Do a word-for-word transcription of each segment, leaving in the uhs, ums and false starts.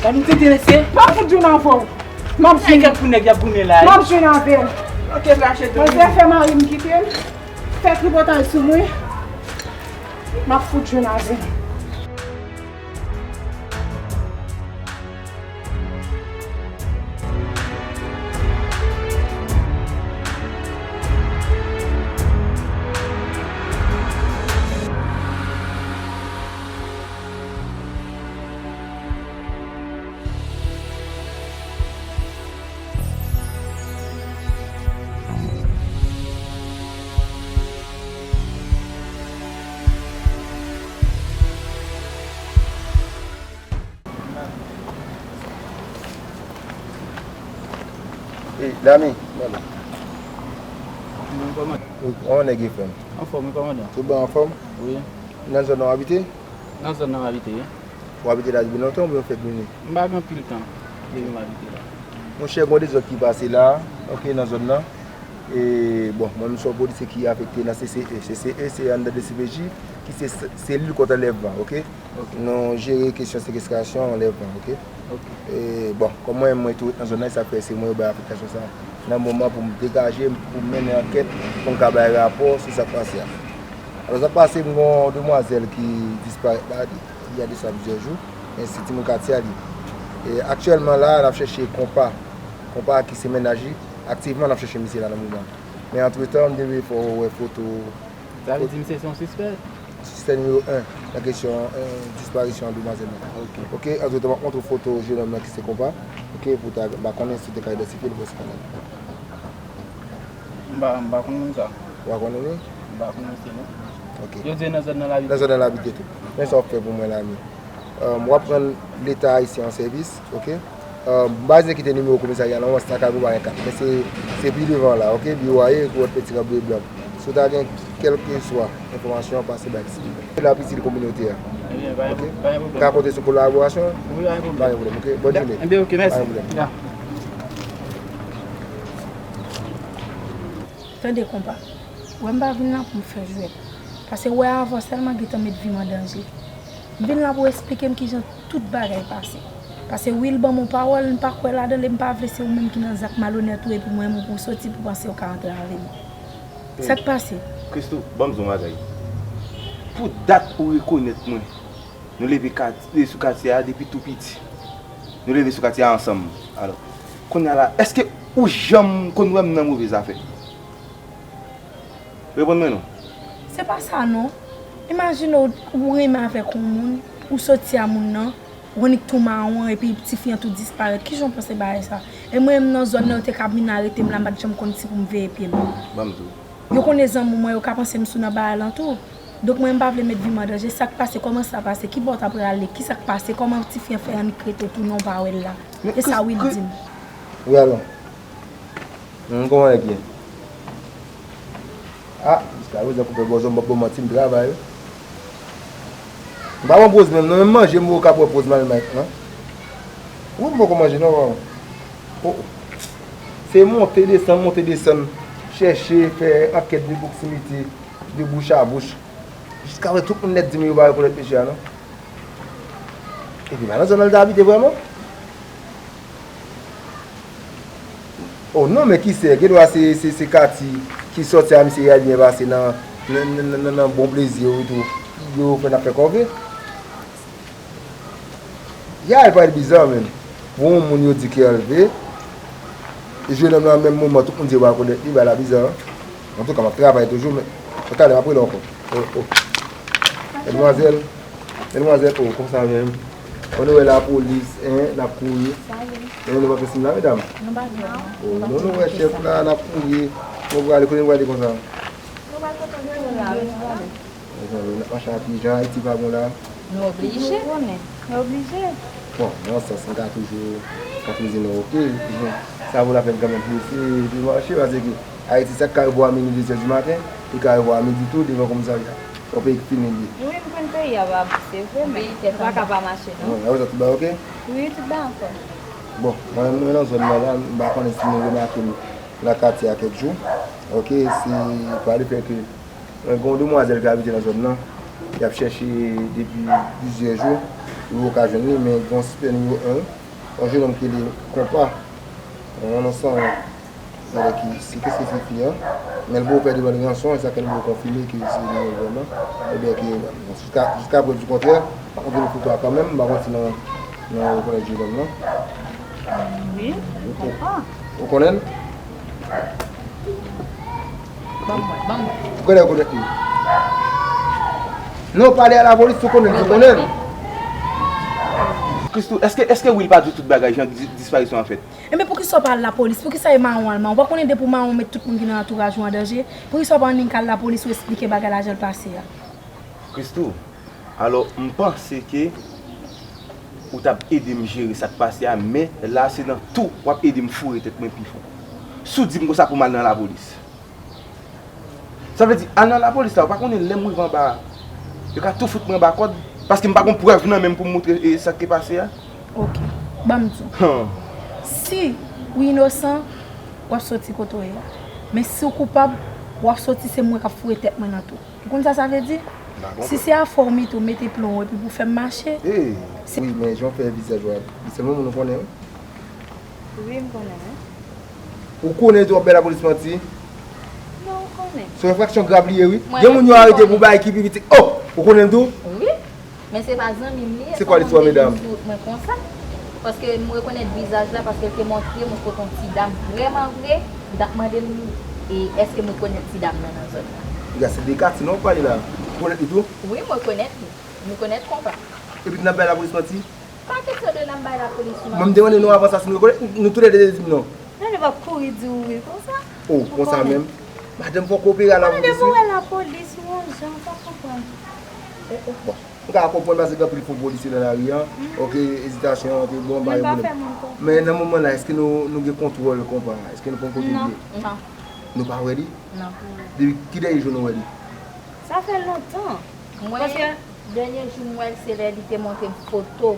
Sa nou tete mesye. Pa fout jwenn avè w. M ap jwenn. Kèk pou nèg y ap goumen la. M ap jwenn avè l. Ok, kache tou. Mwen se fè mari m kite m. Fè tripotay sou mwen. M ap fout jwenn avè l. Ey, Dami. Mwen kòman? Wi, kòman nèg ye, frè m? Anfòm, wi, kòmandan. Tout bon, anfòm? Wi. Nan zòn nan w abite? Nan zòn nan m abite, wi. Ou abite la depi lontan oubyen ou fèk vini? M pa gen anpil tan depi m abite la. Monchè, gen yon dezòd ki pase la, ok, nan zòn nan. E, bon, mwen menm se yon polisye ki afekte nan C C E. C C E se anndan D C P J ki se selil kont anlèvman, ok? Ok. Nou jere kesyon sekestrasyon anlèvman, ok? Ok. E, bon, kòm mwen, mwen tou ret nan zòn nan, e sa fè se mwen yo bay afektasyon sa a nan moman pou m degaje m, pou m mennen ankèt, pou m ka bay rapò sou sa k pase a. Alò, sa k pase, m gen yon demwazèl ki disparèt la, li a de sa plizyè jou, men se timoun katye a li ye. E aktyèlman la, n ap chèche Konpa. Konpa ki se mennaj li, aktivman n ap chèche misye la nan moman. Men antretan, m te vle fè w wè foto. Sa vle di misye se yon sispè? Sispè nimewo en nan kesyon, eh, disparisyon demwazèl nan. Ok. Ok, antretan, m ap montre w foto jenòm nan ki se Konpa. Ok, pou ta, m pa konnen si w te ka idantifye l, pou w konnen. M pa, m pa konn moun sa. Ou pa konnen li? M pa konnen misye, non. Ok. Yo di nan zòn nan l abite. Nan zòn nan l abite tou. Men sa w ap fè pou mwen la, men. Um, w ap rann Leta ayisyen an sèvis, ok? Um, m pa bezwen kite nimewo komisarya non, se nan kay pou pa gen kat. Men se, se pi devan la, ok? Biwo a ye, kou wòt peti ranbre blan. Si w ta gen kèlkeswa enfòmasyon, pase bay silvouplè. Se la piti kominote a. Ebyen, pa gen, ok? Pa gen pwoblèm. Ka konte sou kolaborasyon? Wi, pa gen pwoblèm. Pa gen pwoblèm, ok? Bòn jounen. Ebyen, ok, mèsi. Pa gen pwoblèm. Ya. Tande, Konpa. Wè m pa vin la pou m fè jwèt. Pase wè avan sèlman gentan met vi m an danje. M vin la pou w esplike m kijan tout bagay pase. Pase wi, l ban m yon pawòl, m pa kwè ladan l, e m pa vle se ou menm ki nan zak malonèt ou, epi mwen menm pou w soti pou panse w ka antre avè m. Sa k pase? Christo, ban m di w yon bagay. Pou dat ou rekonèt mwen, nou leve kat-, sou katye a depi tou piti. Nou leve sou katye a ansanm. Alò, kounye a la, èske ou janm konn wè m nan move zafè? Reponn mwen non. Se pa sa non. Imajine w, ou renmen avèk yon moun, ou soti a moun nan, w annik tou mawon, epi tifi an tou disparèt. Kijan w panse bagay sa? E mwen menm nan zòn nan, yo te ka vin arete m la, m pa t janm konn si pou m veye pye m. Ban m di w. Yo konnen zanmi mwen, yo ka panse m sou nan bagay lan tou. Donk mwen, m pa vle met vi m an danje. Sa k pase? Kòman sa pase? Ki bò w ta prale? Ki sa k pase? Kòman tifi an fè annik rete w tounen w pa wè l la? E sa Will di m. Wi, alò. Humm, kòman nèg ye? Ah, jiska prezan koupe bòzò, m p ap ba w manti, m travay wi. M pa pran poz menm non, menm manje m poko ka pran poz m al met non. Wi, m poko manje non, oh. Se monte desann, monte desann, chèche fè ankèt de pwoksimite, de bouch a bouch. Jiska prezan tout moun nèt di m yo pa rekonèt mesye a non. Epi pa nan zòn nan l te abite vrèman? Oh non, men ki sè, gen dwa se, se, se Katy ki sòti a misye yè byen pase nan, nan, nan, nan, nan bon plezi yo tou. Yo fè n ap fè kòve. Ya, e parèt biza menm. Pou yon moun yo di ke anlve, e jennonm nan menm moman, tout moun di yo pa rekonèt li, bagay la biza. Antouka, m ap travay toujou, men talè m ap rele w ankò. Oh, oh. Madmwazèl. Madmwazèl, oh, konsa menm. Ann wè lapolis, en, n ap kouri. En, nou pa fè siy la, medam? Nou pa fè. Oh, non, nou wè chèf la, n ap kouri. Nou prale, kote nou prale konsa? Nou pral kote nou la, nou prale. Mezanmi, n ap mache a pye, jan Ayiti pa bon la. Nou oblije. Nou konnen. Nou oblije. Bon, nan sans, m ka toujou, m ka toujou di nou, oke, sa vo lapèn kanmenm pou eseye, pou mache, paske Ayiti, sa k ka rive w a minui, de zè di maten, li ka rive w a midi tou, devan komisarya. Yon peyi k fini li ye. Wi, m konn peyi a pa bon, se vre, men nou pa ka pa mache, non. Wi, apre sa, tout bagay oke? Wi, tout bagay anfòm. Bon, mwen, mwen nan zòn nan la, m pa konnen si nou remake m nan katye a kèk jou. Oke, se pa lefètke gen yon demwazèl k abite nan zòn nan, y ap chèche depi plizyè jou, yo poko ka jwenn li, men gen yon sipè nimewo en, yon jennonm ki rele Konpa, yon nonsan. Alò ki, se kèske se fi an, men l poko pèdi ban li ranson, e sa fè l poko konfime ke se li menm vrèman, oubyen ke, bon, jiska, jiska prèv di kontrè, m ap montre nou foto a kanmenm, m pa konn si nou, nou rekonèt jennonm nan. Wi, ou konprann. Ou konnen l? Ban m wè, ban m wè. Ou konnen, ou konnen li. Non, pale a lapolis, si w konnen l, si w konnen l. Christoo, èske, èske Will pa di w tout bagay, jan di-, disparisyon an fèt? Enben poukisa w pa al lapolis? Poukisa e mawon w al mawon? Ou pa konnen depi w mawon w met tout moun ki nan antouraj ou an danje? Poukisa w pa annik al lapolis ou esplike bagay la jan l pase a? Christoo, alò m panse ke ou t ap ede m jere sa k pase a, men la se nan tou w ap ede m foure tèt mwen pi fon. Si w di m konsa pou m al nan lapolis. Sa vle di, al nan lapolis la, ou pa konnen lè m rive anba a, yo ka tou fout mwen anba kòd, paske m pa gon prèv nan men m pou m montre e, sa k te pase a. Oke, ban m di w. Si ou inosan, w ap soti kote w ye a. Men si w koupab, w ap soti se mwen k ap foure tèt mwen nan tou. Ou konn sa sa vle di? Si se afè w mete w mete plon w epi pou fè m mache. Wi, men jan w fè vizaj ou a, li sèlman moun ou konnen wi. Wi, m konnen wi. Ou konnen tou w ap bay lapolis manti? Non, ou konnen. Se yon enfraksyon grav li ye wi. Gen moun yo arete pou bagay ki pi piti. Oh! Ou konnen l tou? Wi. Men se pa zanmi m li ye. Se kwa listwa medam? Sou wout mwen konsa. Paske m rekonèt vizaj la paske l te montre m yon foto yon ti dam vrèman vre. Li t ap mande m e èske m rekonèt ti dam nan nan zòn nan. Piga se de Katy non w ap pale la. Ou rekonèt li tou? Wi, m rekonèt li. M rekonèt Konpa. Epi n ap bay lapolis manti? Pa kesyon de n ap bay lapolis manti. Mwen m te mande nou avan sa si nou rekonèt, nou toulède te di m non. Men nou p ap kouri di w wi konsa. Oh, konsa menm. Madanm fò w koopere a lapolis wi. Mwen depi w wè lapolis yon jan, m pa konprann. Bon, m ka konprann paske gen anpil fo polisye nan lari a. Oke, ezitasyon an te bon, pa gen pwoblèm. Men nan moman la, èske nou, nou gen kontwòl Konpa? Èske nou konn kote l ye? Non. Nou pa wè li? Non. Depi ki dènye jou nou wè li? Sa fè lontan. Mwen, dènye jou m wè l, se lè li te montre m foto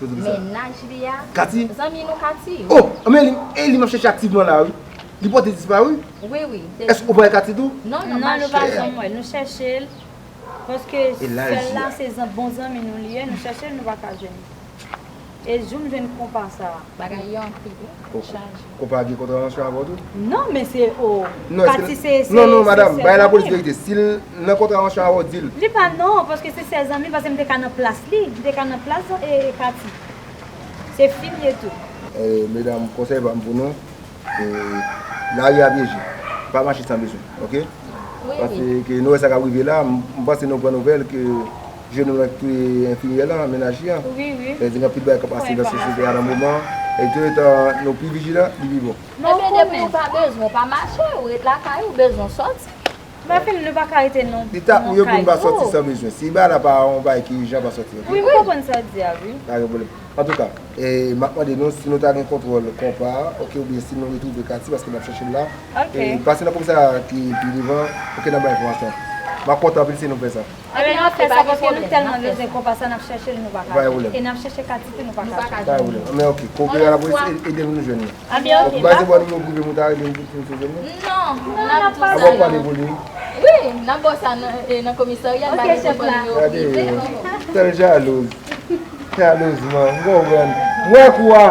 mennaj li a. Katy? Zanmi nou Katy. Oh, men li, e li m ap chèche aktivman la wi. Li pote disparu? Wi, wi. Èske ou pa wè Katy tou? Non, non, nou pa janm wè l. Nou chèche l. Paske sèl la se zan-, bon zanmi nou li ye, nou chèche l, nou pa ka jwenn li. E jou m jwenn Konpa sa a. Bagay yo anpil wi, chaje. Konpa gen kontravansion avè w tou? Non, men se o, Katy se, se, non, non, madanm, bay lapolis verite. Si l nan kontravansion avè w, di l. Li pa non, paske se sè zanmi, paske m te ka nan plas li, m te ka nan plas e, e Katy. Se fi m ye tou. E, medam, konsèy pa m pou nou. E, lari a pyeje. Pa mache san bezwen, oke? Paske nou wè sa k ap rive la, m, m panse nou pran nouvèl ke jennonm nan k touye enfimyè lan, mennaj li an. Wi, wi. Sa vle di gen anpil bagay k ap pase nan sosyete a nan moman. E touletan nou pi vijilan, li pi bon. Ebyen depi ou pa bezwen, ou pa mache, ou ret lakay ou, bezwen w sòti. Mafil, nou pa ka rete non. Li ta pou yo pou n pa sòti san bezwen. Si bagay la pa yon bagay ki ijan, pa sòti, ok? Wi, mwen konprann sa w di a, wi. Pa gen pwoblèm. Antouka, e, m ap mande nou si nou ta gen kontwòl konpa, ok, oubyen si nou retwouve Katy, paske n ap chèche l la. Ok. E, pase nan komisarya ki pi devan, ok, n ap bay enfòmasyon. M ap kontan anpil si nou fè sa. Ebyen, n ap fè sa, paske nou tèlman bezwen konpa sa, n ap chèche l, nou pa ka jwenn. Pa gen pwoblèm. E n ap chèche Katy tou, nou pa ka jwenn. Pa gen pwoblèm. Men ok, koopere a lapolis, e-, ede nou jwenn li. Ebyen, ok. Ou pa se bò nimewo prive m ou ta rele m pou m sou jwenn li? Non, n ap di sa. Ou ap pale pou li? Wi, n ap ba w sa nan, e, nan komisarya, n pa gen pou nimewo prive. Gade, tèl jalouz. Jalouz, man. M konprann. M wè kou a.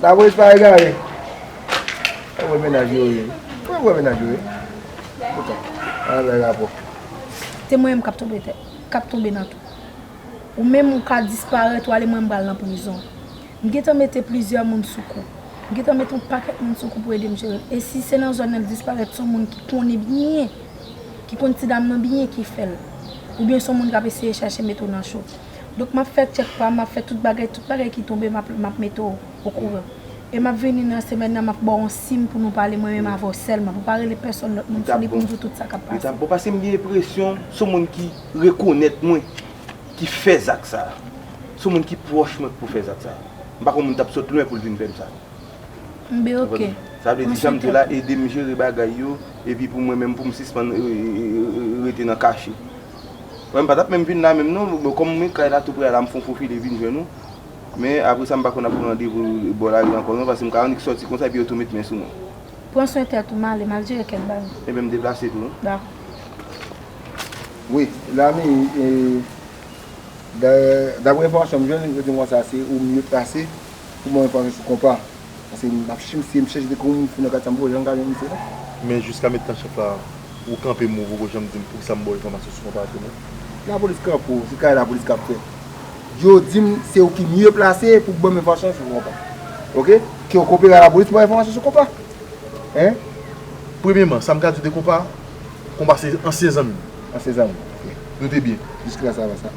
Lapolis pa egare. Ou wè mennaj yo ye. Ou wè mennaj yo ye. Poutan, ann bay rapò. Temwen m k ap tonbe tè, k ap tonbe nan twou. Ou menm ou ka disparèt, ou ale, mwen m pral nan prizon. M gentan mete plizyè moun sou kou. M gentan mete yon pakèt moun sou kou pou ede m jere l. E si se nan zòn nan l disparèt, se yon moun ki konnen byen, ki konn ti dam nan byen ki fè l. Oubyen se yon moun k ap eseye chèche mete w nan cho. Donk, m ap fè tchèk pa m, m ap fè tout bagay, tout bagay ki tonbe, m ap, m ap mete w okouran. E m ap vini nan semèn nan, m ap ba w yon sim pou nou pale mwen menm avè w sèlman, pou pa rele pèsonn lòt moun sou li pou m di w tout sa k ap pase. Li t ap bon, paske m gen enpresyon se yon moun ki rekonèt mwen, ki fè zak sa a. Se yon moun ki pwòch mwen k pou fè zak sa a. M pa kwè moun t ap sot lwen pou l vin fè m sa. Mbe, ok. Sa vle di, jan m di w la, ede m jere bagay yo, epi pou mwen menm, pou m sispann, e, e, e, e, rete nan kache. Mwen, m pa t ap menm vin la menm non, bon, kòm mwen kay la tou prè la, m fè yon fofile vin jwenn ou. Men, apre sa, m pa konn ap pran randevou bò lari ankò non, paske m ka annik sòti konsa, epi yo tou met men sou mwen. Pran swen tèt ou, m ale, m al jere kèk bagay. Ebyen, m deplase tou, wi. Dakò. Wi, Lami, e, da-, daprè enfòmasyon m jwenn, yo di m konsa se ou mye plase pou ban m enfòmasyon sou konpa. Paske m ap chèche misye, m chèche dekouvri moun fou nan katye a, m poko janm ka jwenn misye non. Men jiska mentnan, chèf la, ou kanpe m, ou poko janm di m poukisa m ba w enfòmasyon sou konpa a tou non. Lapolis kanpe w, se kay lapolis k ap fèt. Yo di m se ou ki mye plase pou ban m enfòmasyon sou konpa. Ok? Ke w koopere a lapolis pou ban enfòmasyon sou konpa. Hein? Premyeman, sa m ka di w de konpa, konpa se ansyen zanmi m. Ansyen zanmi w. Ok. Nou te byen. Jiska sa va sa.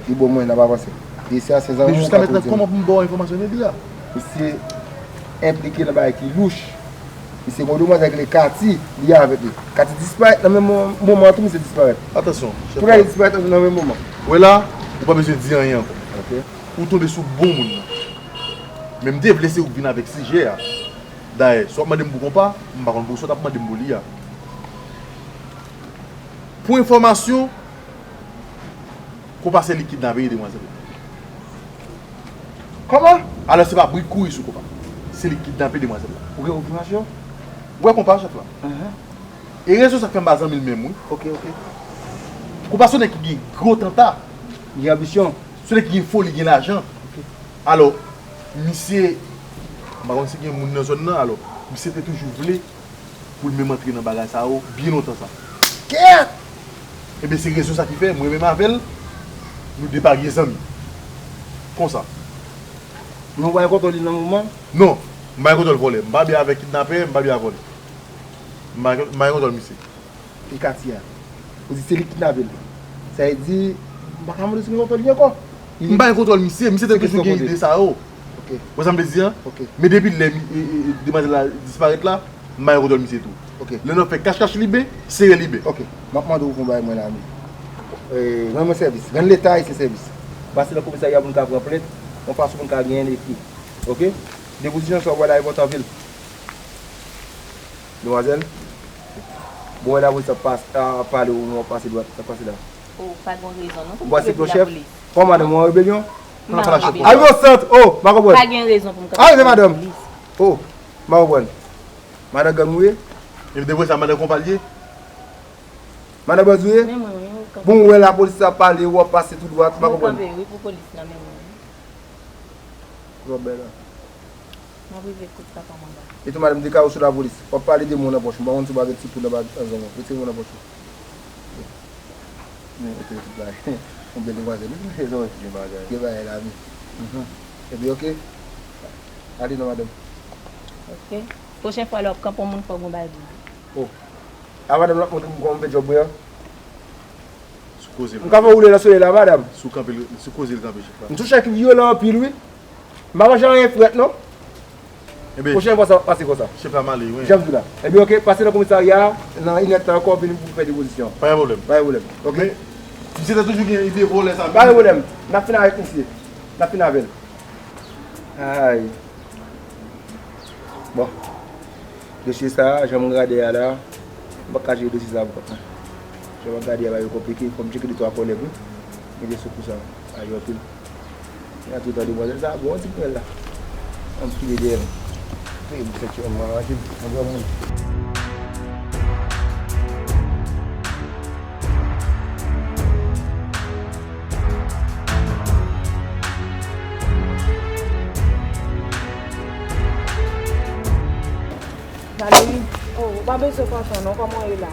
Li bon mwen, n ap avanse. Li se ansyen zanmi m. Men jiska mentnan, kòman pou m ba w enfòmasyon jodi a? Misye enplike nan bagay ki louch. Misye gen yon demwazèl ki rele Katy, li avèk li. Katy disparèt nan menm mo-, moman an tou, misye disparèt. Atansyon, chèf la. Tou lè yo disparèt nan menm moman. Wè la, ou pa bezwen di anyen ankò. Ok. Ou tonbe sou bon moun nan. Men m te vle se ou k vin avèk sijè a. Dayè, si w ap mande m pou konpa, m pa konn pou sa w t ap mande m pou li a. Pou enfòmasyon, konpa se li k kidnape demwazèl la. Kòman? Alò, se pa bri k kouri sou konpa. Se li k kidnape demwazèl la. Ou gen konfimasyon? Ou wè konpa, chèf la. Ahan. E rezon sa k fè m pa zanmi l menm, wi. Ok, ok. Konpa se yon nèg ki gen gwo tanta. Li gen anbisyon. Se yon nèg ki gen foli, gen lajan. Ok. Alò, misye, m pa konn si gen moun nan zòn nan, alò, misye te toujou vle pou l menm antre nan bagay sa yo byen lontan sa. Kèt! Ebyen, se rezon sa ki fè, mwen menm avè l, nou de pa gen zanmi. Konsa. Men w pa gen kontwòl li nan moman? Non, m pa gen kontwòl vòlè. M pa byen avè kidnapè, m pa byen a vòlè. M pa gen, m pa gen kontwòl misye. E Katia? Ou di se li ki kidnape l. Sa vle di, m pa ka mande si m gen kontwòl li ankò. M pa gen kontwòl misye, misye te toujou gen ide sa yo. Ok. Ou wè sa m vle di a? Ok. Men depi lè mi-, e, e, e, demwazèl la disparèt la, m pa gen kontwòl misye tou. Ok. Lè n ap fè kach kach liben, sere liben. Ok. M ap mande w pou yon bagay mwen la, men. E, rann mwen sèvis. Rann Leta ayisyen sèvis. Pase nan komisarya pou n ka pran plent, yon fason pou n ka genyen lekri. Ok? Depozisyon sa w pral la enpòtan anpil. Demwazèl, bon, wè lapolis ap pas-, ap pale ou, w ap pase dwat, sa k pase la? Oh, pa gen rezon non pou m kanpe pou lapolis. Kòman madanm ou an rebelyon? M pa an rebelyon. Al nan sant, oh, m pa konprann. Pa gen rezon pou m kanpe pou lapolis. Al nan madanm. Oh, m pa konprann. Madan gang ou ye? E depre sa, madan konpa l ye? Madan bandi w ye? Men mwen, wi, ou kanpe. Bon, ou wè lapolis ap pale, w ap pase tou dwat, m pa konprann. Ou kanpe, wi, pou polis la, men mwen. Kote w ap bay la? M ap rive kote papa m anba. E tou madanm dekare w sou lapolis. W ap pale de moun nan pòch ou. M pa konn si w pa gen ti poud anba nan zòn nan. Retire moun nan pòch ou. Men, ok, tout bagay. Yon bèl demwazèl, wi. Gen bagay. Gen bagay la, wi. Mhm. Epi, ok. Ale non, madanm. Ok. Pwochen fwa, lè w ap kanpe yon moun, fò w gen yon bagay pou w di. Oh. A madanm nan ap montre m kòman m fè djòb mwen an. Sou koze l. M ka fè w woule nan solèy la, madanm. Sou kanpe l, sou koze l kanpe, chèf la. M sou chèf ki vyolan anpil, wi. M pa manje anyen frèt, non. Pwochèn fwa sa pase konsa. Chèf la m ale wi. Jan m di w la. Ebyen, oke, pase nan komisarya a, nan inèdtan ankò, vini pou fè depozisyon. Pa gen pwoblèm. Pa gen pwoblèm. Oke? Misye te toujou gen ide vòlè sa. Pa gen pwoblèm. N ap fini avèk misye. N ap fini avè l. Ay. Bon. Dosye sa a, jan m gade a la, m pa ka jere dosye sa a pou kont mwen. Jan m ap gade a, bagay yo konplike, fò m tcheke de twa kòlèg wi. Mete sou kou sa a, a yo anpil. Gen antre tan demwazèl sa a, bon, ti pwen la. Anpile dèyè m. Peye m sèt yo, m aranje m, yon granmoun. Valerie, oh, ou pa bezwen pran tan non, kòman w ye la?